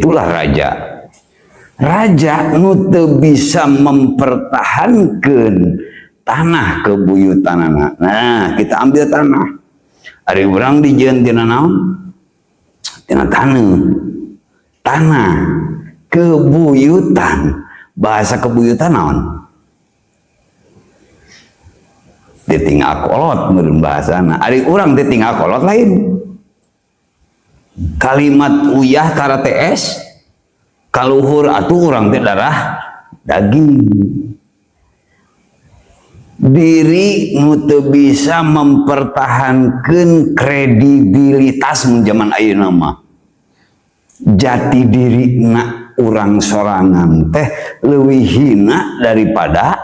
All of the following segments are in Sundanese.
Itulah raja. Raja nu teu bisa mempertahankan tanah kebuyutanana. Nah, kita ambil tanah. Ari urang dijieun tina naon? Tina taneuh. Tanah kebuyutan. Bahasa kebuyutan naon? Ditinggal kolot meureun bahasana. Ari urang ditinggal kolot lain. Kalimat uyah tara TS kaluhur atuh urang teh darah daging. Diri nu teu bisa mempertahankan kredibilitas mun zaman ayeuna mah. Jati diri na urang sorangan teh leuwih hina daripada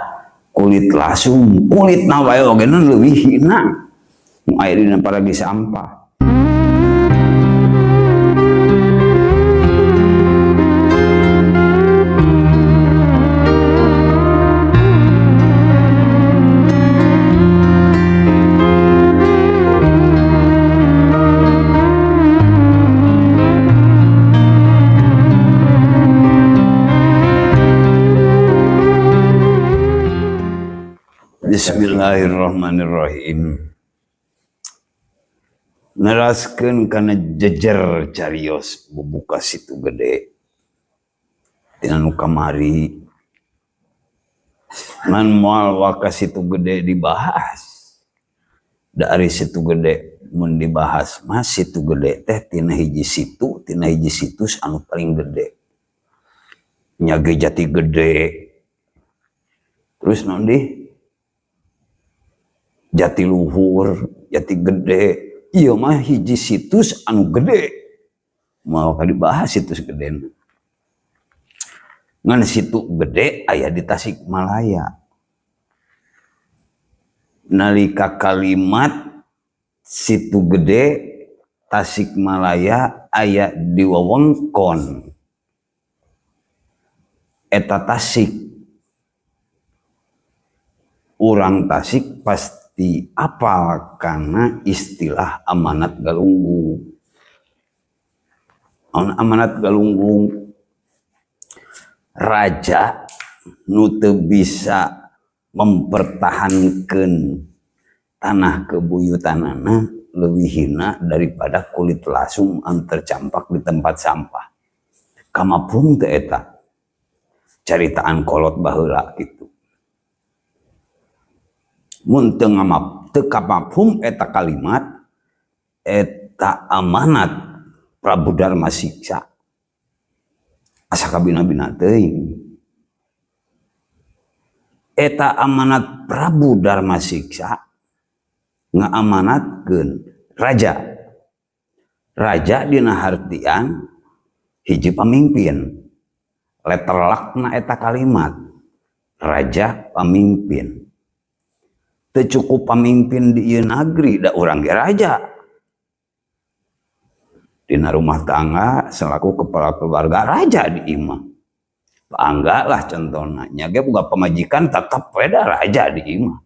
kulit lasung. Kulitna wae oge leuwih hina. Nu aya dina paragi sampah. Bismillahirrahmanirrahim. Neraskeun kana jejer carios bubuka Situ Gede. Tina nu kamari. Ngan moal waka Situ Gede dibahas. Dari Situ Gede mun dibahas mah Situ Gede teh tina hiji situ, tina hiji situs anu paling gede. Nya ge Jati Gede. Terus naon deui? Jati Luhur, Jati Gede, ieu mah hiji situs anu gede. Mau dibahas situs gede. Ngan Situ Gede aya di Tasikmalaya. Nalika kalimat Situ Gede Tasikmalaya aya di wewengkon eta Tasik. Urang Tasik pasti apal karena istilah amanat galunggung. Amanat galunggung, raja nu teu bisa mempertahankan tanah kebuyutanana leuwih hina daripada kulit lasung anu tercampak di tempat sampah. Kamapung teu eta caritaan kolot baheula kitu. Mun teu ngamap teu kamapung eta kalimat eta amanat Prabu Dharma Siksa asa kabina-bina teuing. Eta amanat Prabu Dharma Siksa ngaamanatkeun raja. Raja dina hartian hiji pamimpin. Letterlakna eta kalimat raja pamimpin. Teu cukup pamimpin di ieu nagri da urang ge raja. Dina rumah tangga selaku kepala keluarga raja di imah. Bangga lah contohna nya ge boga pamajikan tetep we da raja di imah.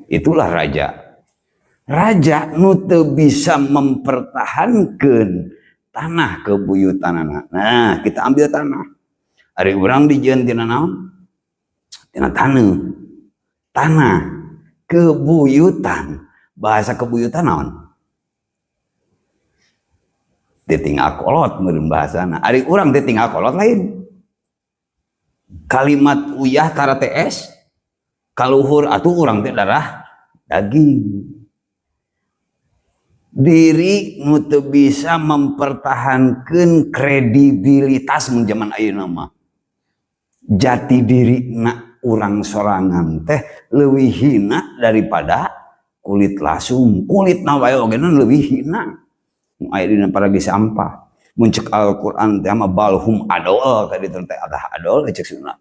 Itulah raja. Raja nu teu bisa mempertahankan tanah kebuyutanana. Nah, kita ambil tanah. Ari urang dijieun tina naon? Tina taneuh. Tanah kebuyutan. Bahasa kebuyutan naon? Ditinggal kolot meureun bahasana. Ari urang ditinggal kolot lain. Kalimat uyah tara TS kaluhur atuh urang teh darah daging. Diri nu teu bisa mempertahankan kredibilitas mun zaman ayeuna mah. Jati diri na urang sorangan teh leuwih hina daripada kulit lasung. Kulitna wae oge leuwih hina. Nu aya dina paragi sampah. Mun cek Al-Qur'an teh mah balhum adol tadi teh adah adol cek sunah.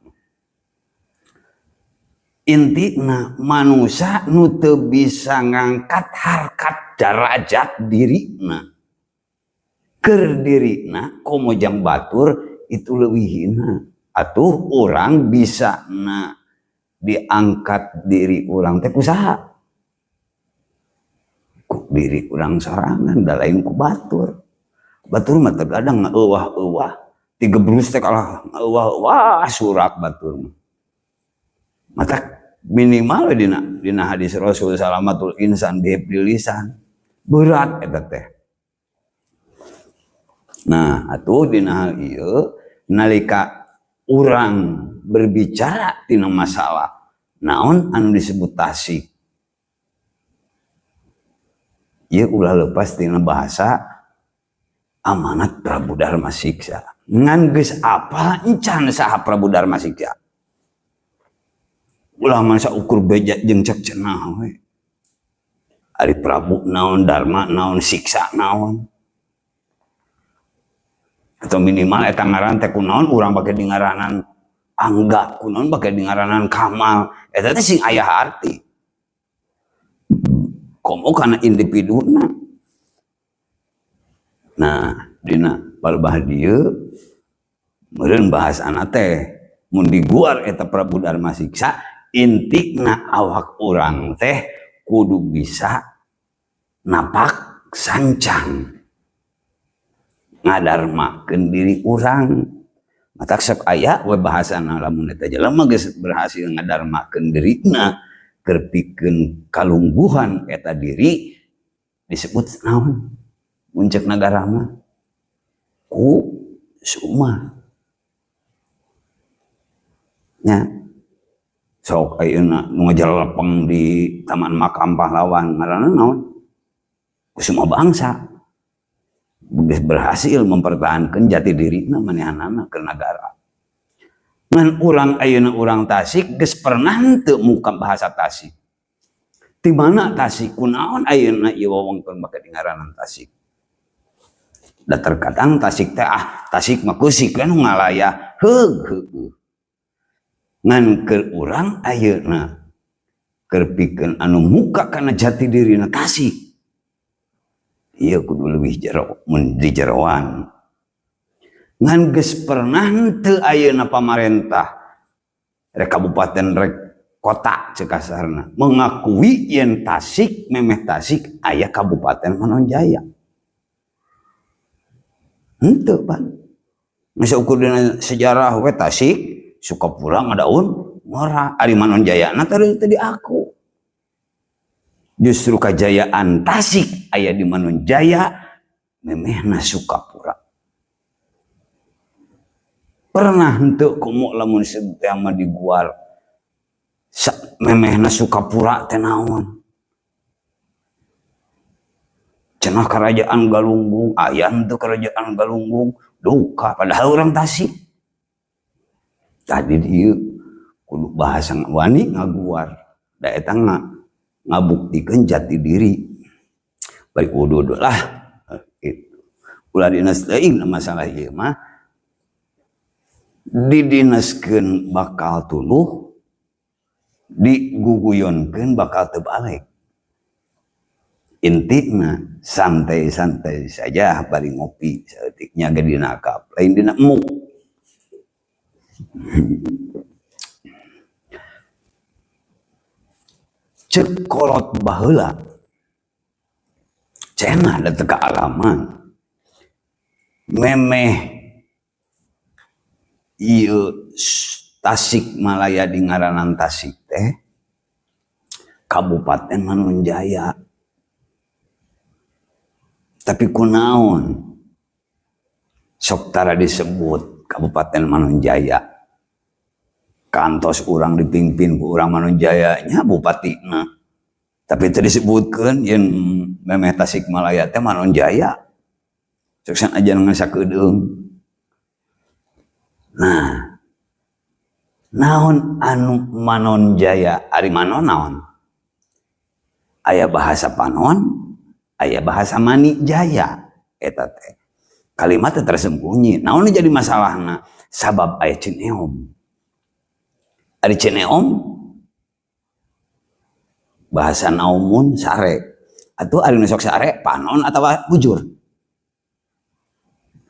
Intina manusia nu teu bisa ngangkat harkat darajat dirina. Keur dirina komo jang batur itu leuwih hina. Atuh urang bisa na diangkat diri urang teh kusaha? Ku diri urang sorangan da lain ku batur. Batur mah terkadang ngaeuwah-euwah tigebrus teh kalah ngaeuwah-euwah surak batur mah. Mata minimal dina hadis Rasul salamatul insan bihifdzil lisan. Berat eta teh. Nah, atuh dina hal ieu nalika urang berbicara tina masalah naon anu disebut Tasik. Ieu ulah lepas tina bahasa amanat Prabu Dharma Siksa. Ngan geus apal encan saha Prabu Dharma Siksa. Ulah masa ukur beja jeung cek cenah we. Ari Prabu naon, Dharma naon, Siksa naon. Atau minimal eta ngaran teh kunaon urang bake di ngaranan Angga, kunaon bake di ngaranan Kamal. Eta teh sing aya arti. Komo kana individuna. Nah, dina palebah dieu meureun bahasana teh mun diguar eta Prabu Dharma Siksa intina awak urang teh kudu bisa napak sancang ngadarmakeun diri urang. Matak sok aya we bahasana lamun eta jelema geus berhasil ngadarmakeun dirina keur pikeun kalungguhan eta diri disebut naon? Mun ceuk nagara mah ku suma. Nya sok ayeuna nu ngajalepeng di Taman Makam Pahlawan ngaranna naon? Kusuma Bangsa. Geus berhasil mempertahankan jati dirina manehanana ke nagara. Ngan urang ayeuna urang Tasik geus pernah henteu muka bahasa Tasik. Di mana Tasik kunaon ayeuna ieu wewengkon bake di ngaranan Tasik. Da terkadang Tasik teh ah Tasik mah keusik we nu ngalaya heug heueuh. Ngan keur urang ayeuna keur pikeun anu muka kana jati dirina Tasik. Ieu kudu leuwih jero mun di jeroan. Ngan geus pernah henteu ayeuna pamarentah rek kabupaten rek kota cek kasarna mengakui yen Tasik memeh Tasik aya Kabupaten Manonjaya. Henteu Pak. Masa ukur dina sejarah we Tasik Sukapura ngadaun ngora ari Manonjayana teh teu diaku. Justru kajayaan Tasik aya di Manonjaya memehna Sukapura. Pernah henteu komo lamun teh mah diguar memehna Sukapura teh naon? Cenah kerajaan Galunggung, aya henteu kerajaan Galunggung, duka padahal urang Tasik. Tadi dieu kudu bahasa wani ngaguar, da eta ngabuktikeun jati diri. Bari kudu lah gitu. Ulah dinas teuing masalah ieu mah didinaskeun bakal tunduh, diguguyonkeun bakal teu balik. Intina santai-santai saja bari ngopi saeutiknya ge dina kap, lain dina emuk. Ceuk kolot baheula cenah da teu kaalaman memeh ieu Tasikmalaya di ngaranan Tasik teh Kabupaten Manonjaya. Tapi kunaon sok tara disebut Kabupaten Manonjaya. Kantos urang dipimpin ku urang Manonjaya nya bupatina. Tapi teu disebutkeun yen memeh Tasikmalaya teh Manonjaya. Sok sanajan ngan sakedeung. Nah, naon anu Manonjaya? Ari manon naon? Aya bahasa Panon, aya bahasa Manijaya eta teh. Kalimat teh tersembunyi. Naon jadi masalahna? Sabab aya Cineom. Ari Cineom bahasa naumun sare. Atuh ari nu sok sare panon atawa bujur?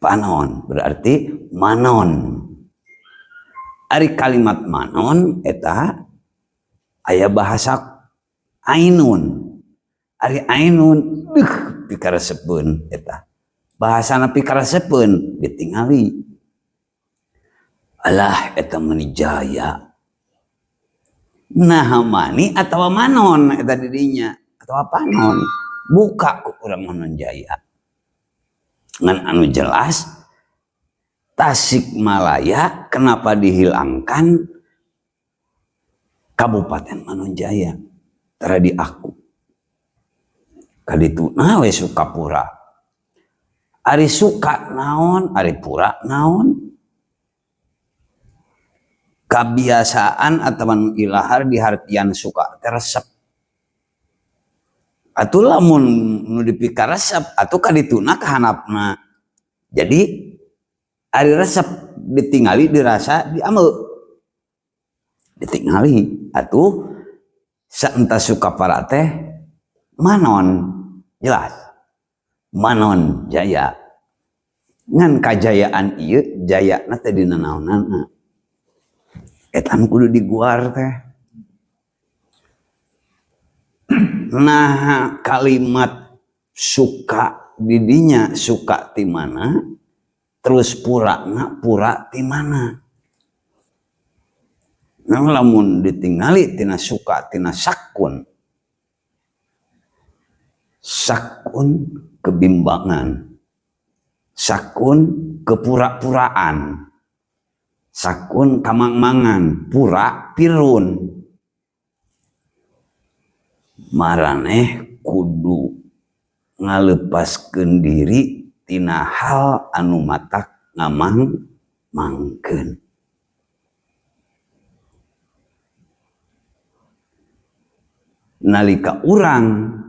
Panon berarti manon. Ari kalimat manon eta aya bahasa ainun. Ari ainun deuh pikaresepeun eta. Bahasana pikaresepeun ditingali. Alah eta meuni jaya. Nah mani atawa manon eta di dinya atawa panon. Buka ku urang Manon Jaya. Ngan anu jelas Tasikmalaya kenapa dihilangkan Kabupaten Manonjaya tara diaku. Kadituna we Sukapura. Ari suka naon, ari pura naon. Kabiasaan atawa nu ilahar dihartian suka teh resep. Atuh lamun nu dipikaresep atuh kadituna kahanapna. Jadi ari resep ditingali dirasa diameu. Ditingali atuh saentas Sukapura teh manon jelas. Manon jaya. Ngan kajayaan ieu jayana teh dina naonana. Eta nu kudu diguar teh. Nah kalimat suka didinya suka ti mana terus purana pura ti mana. Nah lamun ditingali tina suka tina sakun. Sakun kebimbangan, sakun kepura-puraan, sakun kamang-mangan, pura pirun. Maraneh kudu ngalepaskeun diri tina hal anu matak ngamang-mangkeun. Nalika urang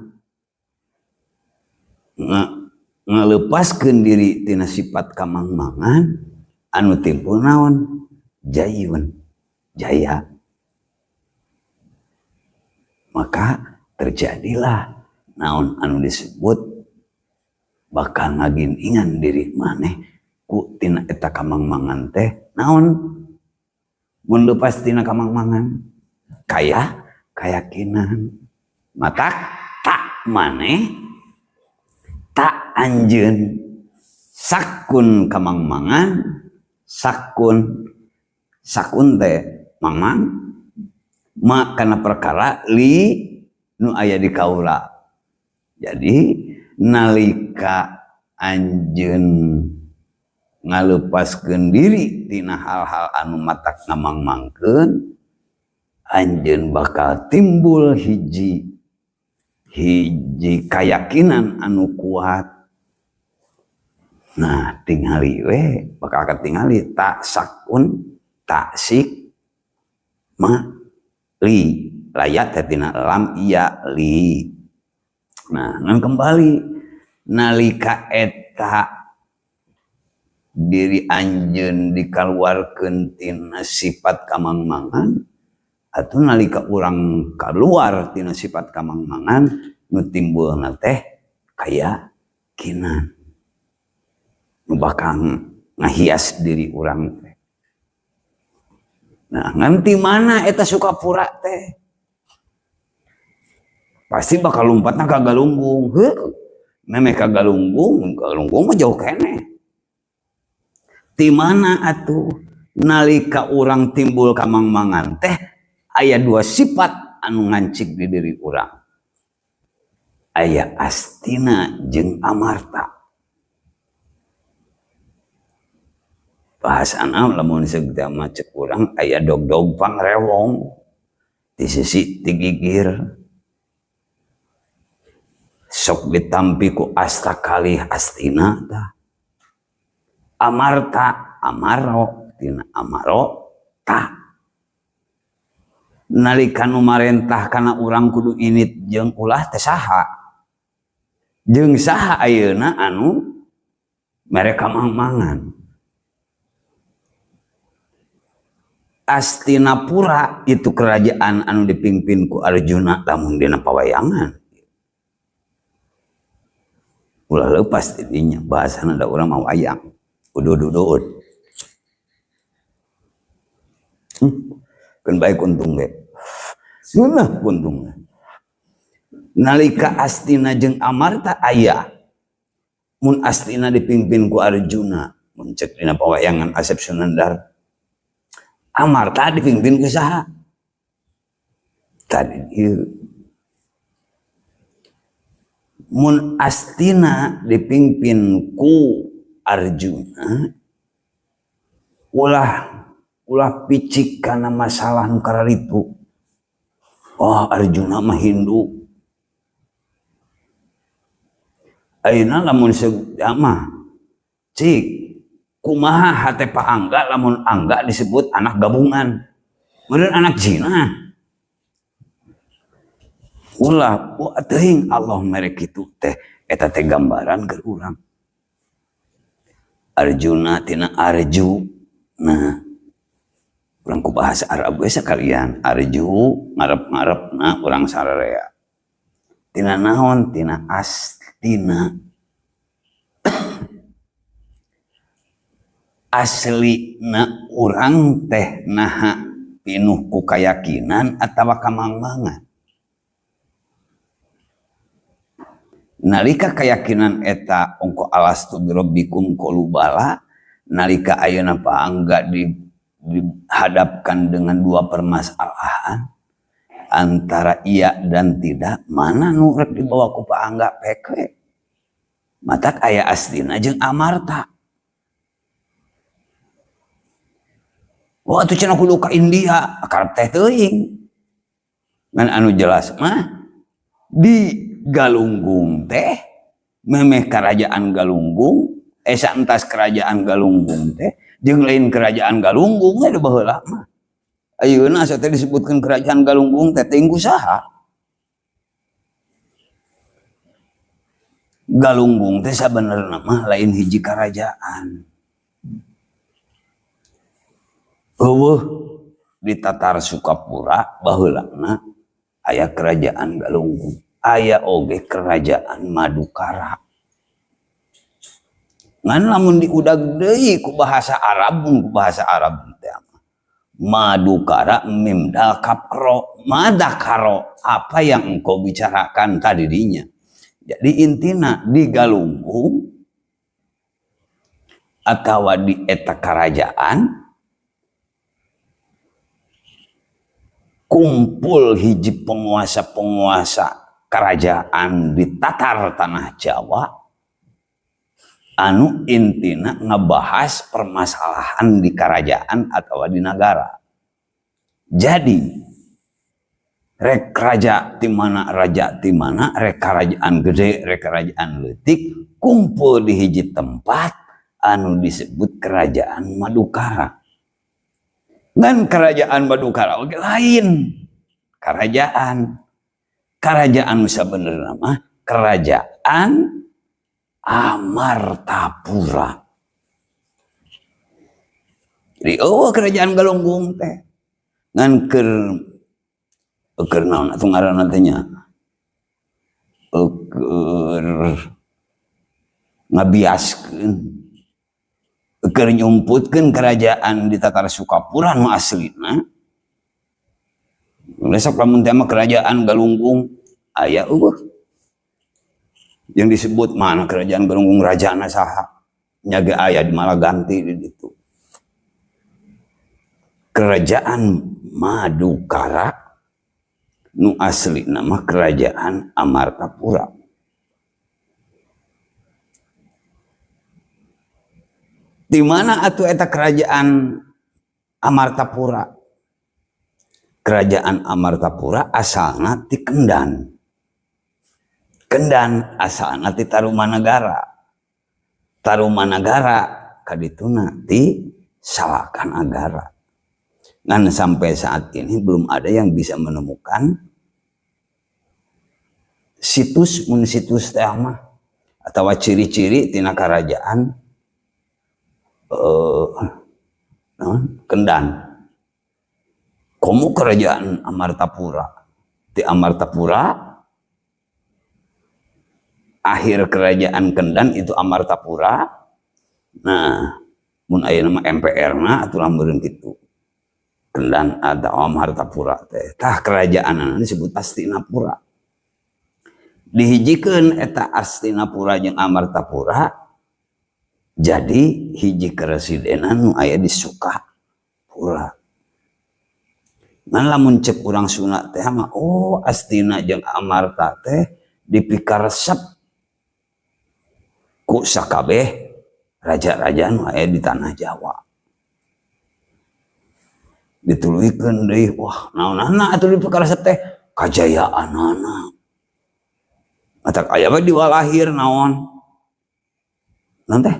ngalepaskeun diri tina sifat kamang-mangan anu timbul naon? Jayun, jaya. Maka terjadilah naon anu disebut bakal ngaginingan diri maneh ku tina eta kamang-mangan teh naon? Mun leupas tina kamang-mangan kaya kayakinan matak tak maneh tak anjeun sakun kamang-mangan sakun sakun teh mangmang ma kana perkara li nu aya di kaula. Jadi nalika anjeun ngalepaskeun diri tina hal-hal anu matak ngamang-mangkeun anjeun bakal timbul hiji hiji kayakinan anu kuat. Nah tingali we bakal katingali tak sakun tak sik ma li layat tina lam iya li. Nah ngan kembali nalika eta diri anjeun dikaluarkeun tina sifat kamang-mangan atuh nalika urang kaluar tina sifat kamang-mangan nu timbulna teh kayakinan nu bakal ngahias diri urang teh. Nah nganti mana eta Sukapura teh pasti bakal lompatna ka Galunggung. Heuh, memeh ka Galunggung, Galunggung mah jauh keneh. Ti mana atuh nalika urang timbul kamang-mangan teh aya dua sifat anu ngancik di diri urang. Aya astina jeung amarta. Bahasana lamun disebut mah cek urang aya dog-dog pangrewong di sisi ti gigir. Sok ditampi ku asta kalih astina tah. Amarta amaro tina amaro ta. Nalika nu marentah kana urang kudu init jeung ulah teh saha? Jeung saha ayeuna anu mere kamang-mangan? Astinapura itu kerajaan anu dipimpin ku Arjuna lamun dina pawayangan. Ulah lepas didinya bahasana da urang mah wayang. Udud-udud. Keun bae kuntung ge. Ngeunah kuntungna. Nalika Astina jeung Amarta aya. Mun Astina dipimpin ku Arjuna, mun cek dina pawayangan Asep Sunandar. Amarta dipimpin ku saha? Tadi ieu. Mun Astina dipimpin ku Arjuna, ulah picik kana masalah nu kararitu. Oh, Arjuna mah Hindu. Ayeuna lamun mah cik kumaha hate Pak Angga lamun Angga disebut anak gabungan, meureun anak Cina. Ulah teuing Allah mere kitu teh eta teh gambaran keur urang. Arjuna tina Arju. Nah, urang ku bahasa Arab ge sakalian Arju ngarep-ngarepna urang sararea. Tina naon? Tina Astina. Aslina urang teh naha pinuh ku kayakinan atawa kamangmangan. Nalika kayakinan eta ongko alastu birabbikum qalu bala, nalika ayeuna Pak Angga dihadapkan dengan dua permasalahan antara iya dan tidak, mana nu rek dibawa ku Pak Angga pek we. Matak aya Astina jeung Amarta. Wah, atuh cenah kudu ka India, karep teh teuing. Ngan anu jelas mah di Galunggung teh memeh kerajaan Galunggung, saentas kerajaan Galunggung teh jeung lain kerajaan Galunggung we baheula mah. Ayeuna asa teh disebutkeun kerajaan Galunggung teh teuing ku saha? Galunggung teh sabenerna mah lain hiji kerajaan. Eueuh di Tatar Sukapura baheulana aya kerajaan Galunggung, aya oge kerajaan Madukara. Ngan lamun diudag deui ku bahasa Arab, mun ku bahasa Arab teh Madukara mim dal kapro, madakaro, apa yang engkau bicarakan tadi dinya. Jadi intina di Galunggung atawa di eta kerajaan kumpul hiji penguasa-penguasa kerajaan di Tatar Tanah Jawa anu intina ngebahas permasalahan di kerajaan atau di negara. Jadi rek raja ti mana, raja ti mana, rek kerajaan gede, rek kerajaan leutik kumpul di hiji tempat anu disebut kerajaan Madukara. Ngan kerajaan Madukara oge lain kerajaan. Kerajaan sabenerna mah kerajaan Amartapura. Jadi oh kerajaan Galunggung teh ngan keur naon atuh ngaranna teh nya? Keur ngabiaskeun, keur nyumputkeun kerajaan di Tatar Sukapura nu aslina. Besok lamun teh mah kerajaan Galunggung aya eueuh. Yang disebut mana kerajaan Galunggung rajana saha? Nya ge aya di Malaganti di ditu. Kerajaan Madukara nu asli nama kerajaan Amartapura. Di mana atuh eta kerajaan Amartapura? Kerajaan Amartapura asalna ti Kendan. Kendan asalna ti Tarumanagara. Tarumanagara kadituna ti Salakanagara. Ngan sampai saat ini belum ada yang bisa menemukan situs mun situs teh mah atawa ciri-ciri tina kerajaan Kendan. Komo kerajaan Amartapura. Di Amartapura akhir kerajaan Kendan itu Amartapura. Nah, mun aya nama MPR na atuh meureun kitu. Kendan atau Amartapura teh. Tah kerajaan disebut Astinapura. Dihijikeun eta Astinapura jeung Amartapura jadi hiji keresidenan nu aya di Sukapura. Ngan lamun cek urang Sunda teh mah, oh Astina jeung Amarta teh dipikaresep ku sakabeh raja-raja nu aya di tanah Jawa. Dituluykeun deui, wah naonana atuh dipikaresep teh kajayaanana. Matak aya we diwalahir naon? Naon teh?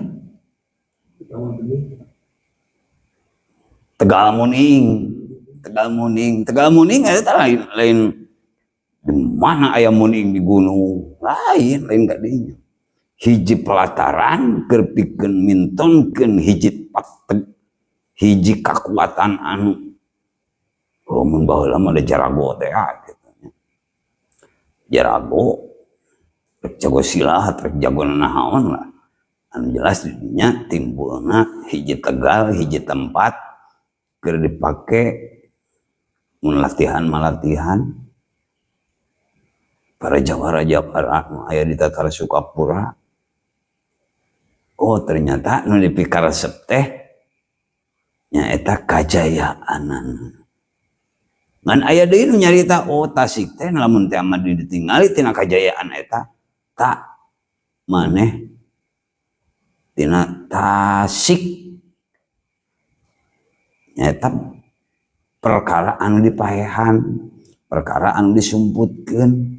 Tegal Muning. Tegal Muning, Tegal Muning eta lain di mana aya muning di gunung, lain ka dinya. Hiji pelataran keur pikeun mintonkeun hiji pateg, hiji kakuatan anu oh mun baheula mah da jarago teh kitu nya. Jarago rek jago silat, rek jago nanaon lah. Anu jelas di dinya timbulna hiji tegal, hiji tempat keur dipake mun latihan malatihan para jawara-jawara nu aya di Tatar Sukapura. Oh ternyata nu dipikaresep teh nyaeta kajayaanan. Ngan aya deui nu nyarita oh Tasik teh lamun teh mah ditingali tina kajayaan eta tak maneh tina Tasik nyaeta perkara anu dipaehan, perkara anu disumputkeun.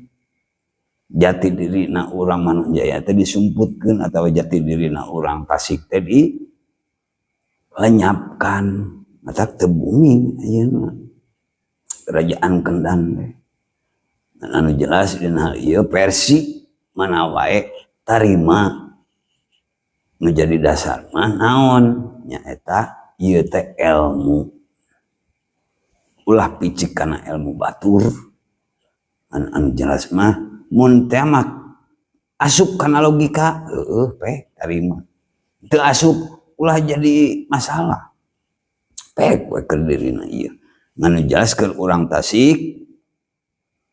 Jati dirina urang Manonjaya teh disumputkeun atawa jati dirina urang Tasik teh dilenyapkan. Matak teu bumi ayeuna kerajaan Kendan teh. Dan anu jelas dina hal ieu versi mana wae tarima nu jadi dasar mah naon nyaeta ieu teh ilmu. Ulah picik kana ilmu batur. Anu jelas mah mun teh mah asup kana logika heueuh pe tarima. Teu asup ulah jadi masalah. Pek we keur dirina ieu. Anu jelas keur urang Tasik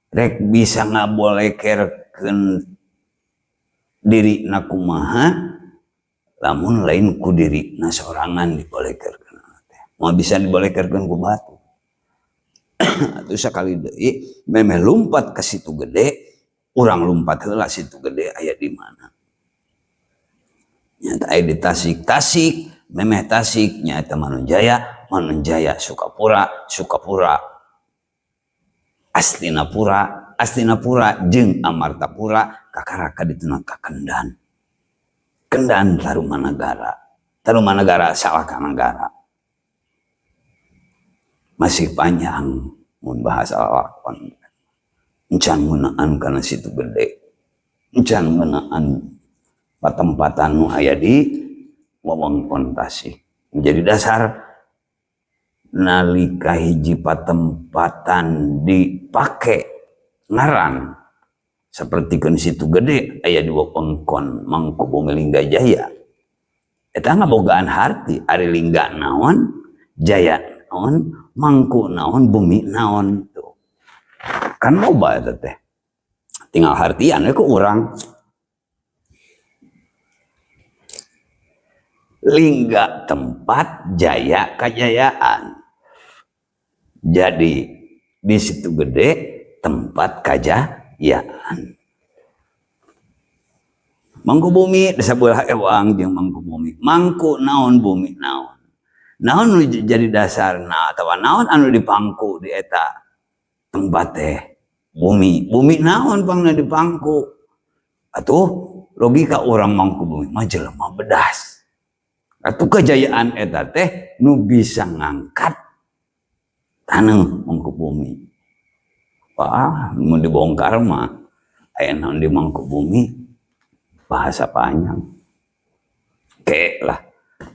rek bisa ngabolekerkeun dirina kumaha lamun lain ku dirina sorangan dibolekerkeun teh. Moal bisa dibolekerkeun ku batu. Atuh sakali deui memeh lumpat ka situ gede, urang lumpat heula situ gede aya di mana. Nyaeta aya di Tasik, Tasik memeh Tasik nyaeta Manonjaya, Manonjaya Sukapura, Sukapura Astinapura, Astinapura jeung Amartapura kakara ka dituna ka Kendan. Kendan Tarumanagara, Tarumanagara Salakanagara. Masih panjang mun bahasa lakon. Encan ngeunaan kana situ gede. Encan ngeunaan patempatan nu aya di wewengkon Tasik. Menjadi dasar nalika hiji patempatan dipake ngaran sapertikeun situ gede aya di wewengkon Mangkubumi Linggajaya. Eta ngabogaan harti ari lingga naon, jaya naon, mangku naon, bumi naon tuh. Kan loba eta teh. Tinggal hartian we ku urang. Lingga tempat, jaya kajayaan. Jadi di situ gede tempat kajayaan. Mangku bumi di sabelah ewang jeung mangku bumi. Mangku naon, bumi naon. Naon nu jadi dasarna atawa naon anu dipangku di eta tempat teh bumi. Bumi naon pangna dipangku? Atuh logika urang mangku bumi mah jelema bedas. Atuh kejayaan eta teh nu bisa ngangkat taneuh mangku bumi. Wah, mun dibongkar mah aya naon di mangku bumi bahasa panjang. Ke lah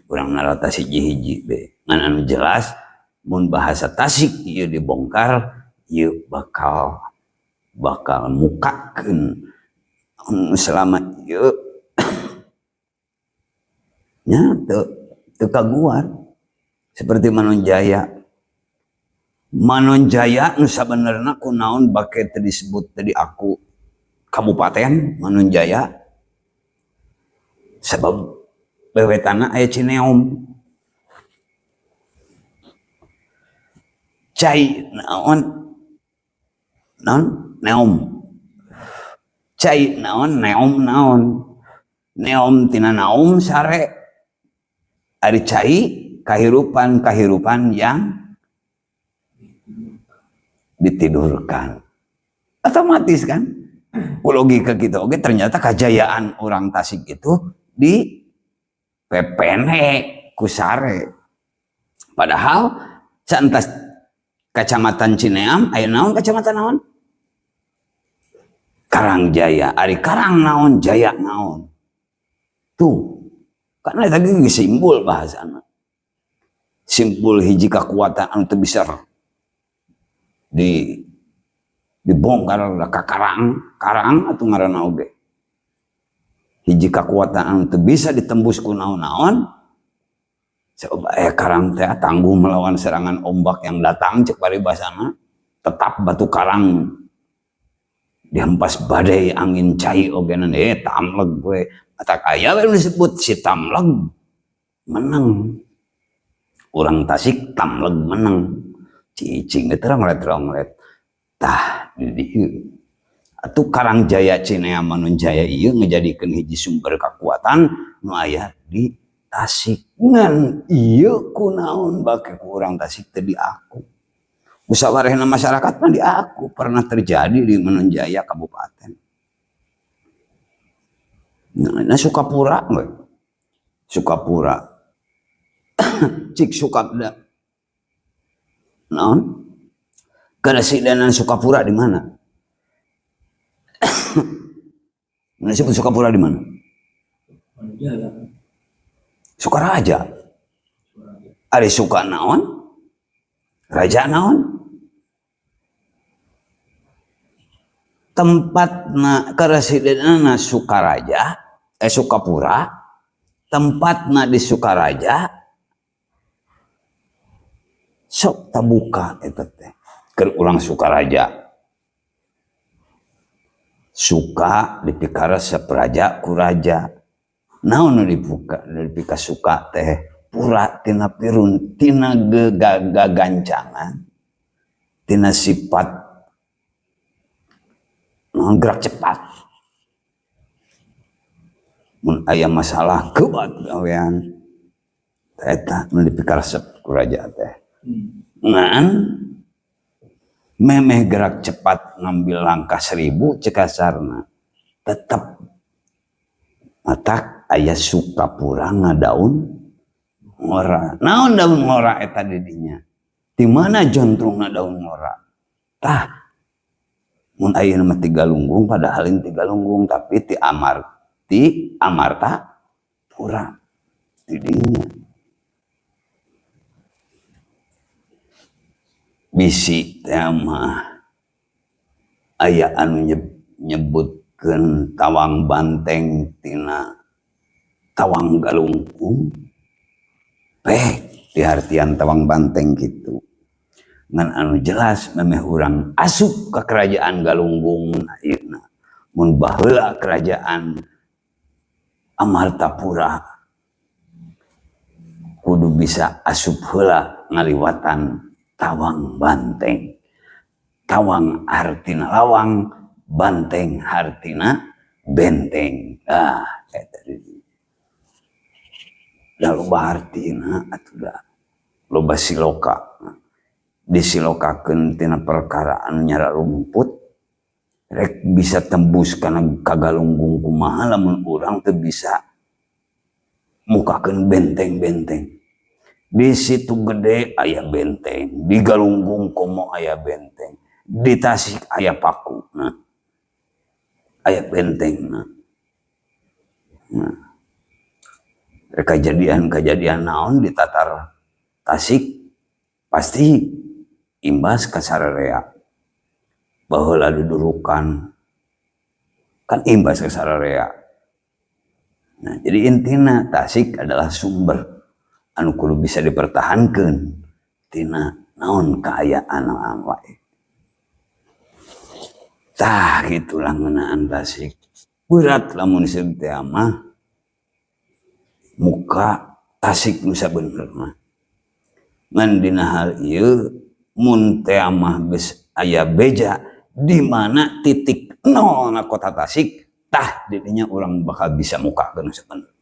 urang narata hiji-hiji be. Ngan anu jelas mun bahasa Tasik ieu dibongkar ieu bakal mukakeun selama ieu nya teu kaguar seperti Manonjaya. Manonjaya nu sabenerna kunaon bake teu disebut tadi aku Kabupaten Manunjaya sebab bewetana aya Cineom. Cai naon naon neom. Cai naon neom naon. Neom tina naum sare. Ari cai kahirupan-kahirupan yang ditidurkan. Otomatis kan? Logika gitu. Oke, ternyata kejayaan orang Tasik itu di pepene ku sare. Padahal santas Kacamatan Cineam, aya naon kacamatan naon? Karangjaya, ari karang naon, jaya naon. Tuh, karena tadi simbol bahasana. Simbol hiji kekuatan anu teu bisa di dibongkar ka karang, karang atuh ngaranna oge. Hiji kekuatan anu teu bisa ditembus ku naon-naon. Coba karang teh tangguh melawan serangan ombak yang datang cek paribasana, tetap batu karang dihempas badai angin cai oge tamleg we. Matak aya we disebut si tamleg menang. Urang Tasik tamleg menang. Cicing teh ronglet-ronglet. Tah di dieu. Atuh Karangjaya Cineam Manunjaya ieu ngajadikeun hiji sumber kekuatan nu aya di Tasik. Ngan ieu kunaon bake ku urang Tasik teh diaku. Musawarehna masyarakat mah diaku pernah terjadi di Manunjaya Kabupaten. Nah, Sukapura we. Sukapura. Cik Sukapda. Naon? Keresidenan Sukapura di mana? Mana disebut Sukapura di mana? Manunjaya. Sukaraja. Ari suka naon? Raja naon? Tempatna keresidenan Sukaraja, Sukapura, tempatna di Sukaraja sok tabuka eta teh. Keur urang Sukaraja. Suka dipikaresep raja ku raja. Naon nu dibuka dipika suka teh pura tina pirun tina gagancangan tina sifat gerak cepat. Mun aya masalah kebat gawean eta nu dipikaresep ku raja teh. Ngan memeh gerak cepat ngambil langkah 1000 cekasarna tetep matak aya Sukapura ngadaun ngora. Naon daun ngora eta di dinya? Di mana jontrongna daun ngora? Tah mun ayeuna mah ti Galunggung padahal lain ti Galunggung tapi ti Amar, ti Amarta Pura di dinya. Bisi teh mah aya anu nyebutkeun tawang banteng tina tawang Galunggung. Diartian tawang banteng gitu. Ngan anu jelas memeh urang asup ka kerajaan Galunggung ayeuna. Mun baheula kerajaan Amartapura kudu bisa asup heula ngaliwatan tawang banteng. Tawang artina lawang, banteng hartina benteng. Ah, eta di. Da loba artina atuh da. Loba siloka. Disilokakeun tina perkara anu nyara rumput rek bisa tembus kana ka Galunggung kumaha lamun urang teu bisa mukakeun benteng-benteng. Di situ gede aya benteng, di Galunggung komo aya benteng, di Tasik aya paku, nah, aya benteng, nah. Nah, kejadian-kejadian naon di tatar Tasik pasti imbas ka sararea. Baheula dudurukan kan imbas ka sararea. Nah, jadi intina Tasik adalah sumber anu kudu bisa dipertahankan tina naon kaayaan wae. Tah, gitulah ngeunaan Tasik. Berat lamun disebut teh mah muka Tasik nu sabenerna. Ngan dina hal ieu, mun teh mah geus aya beja di mana titik nol na kota Tasik, tah, didinya urang bakal bisa mukakeun sabenerna.